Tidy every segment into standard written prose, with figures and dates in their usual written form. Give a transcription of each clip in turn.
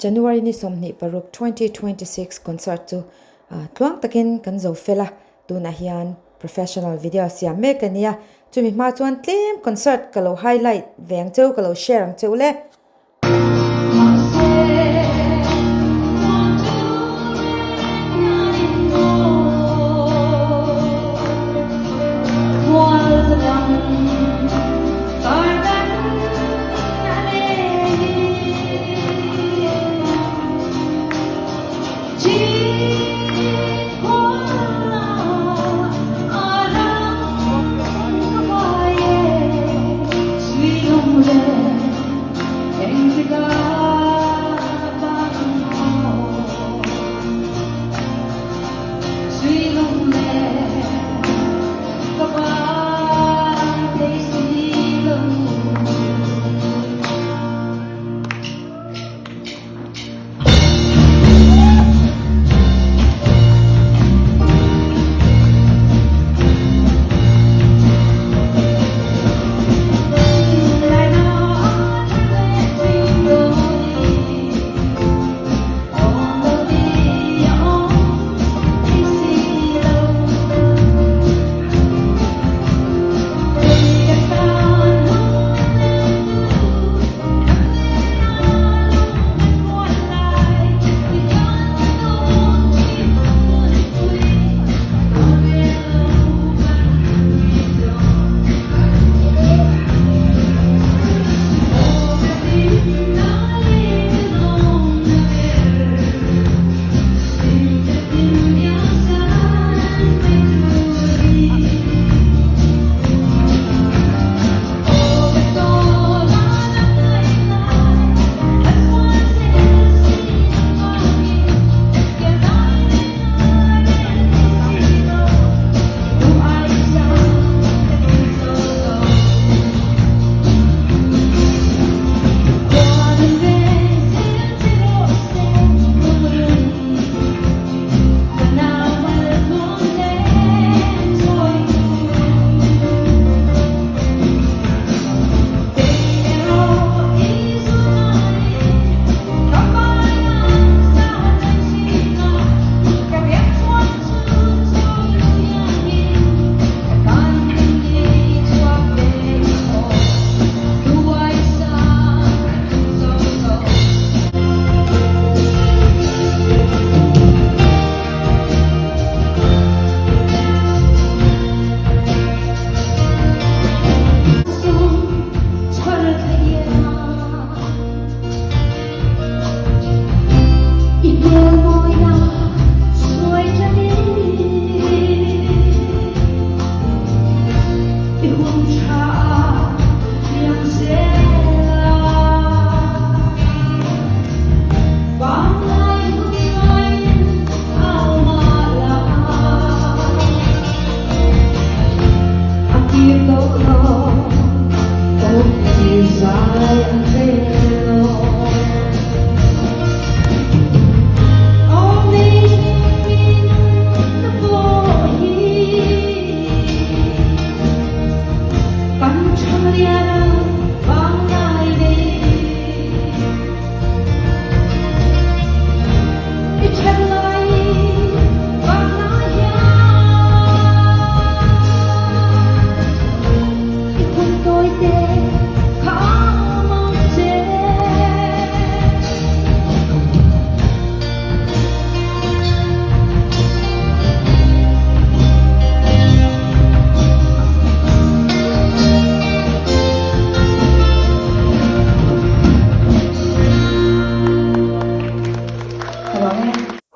January ni 26, 2026 concert chu tluang takin kan zo fel a, tunah hian professional video siam mek a nia, chumi hma chuan tlem concert ka lo highlight ve ang cheu, ka lo share ang cheu le.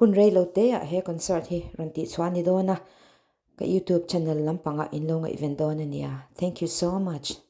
Hun rei lo te ah he concert hi rawn tih chhuah a ni dawn a, ka youtube channel lampangah in lo ngaihven dawn a nia. Thank you so much.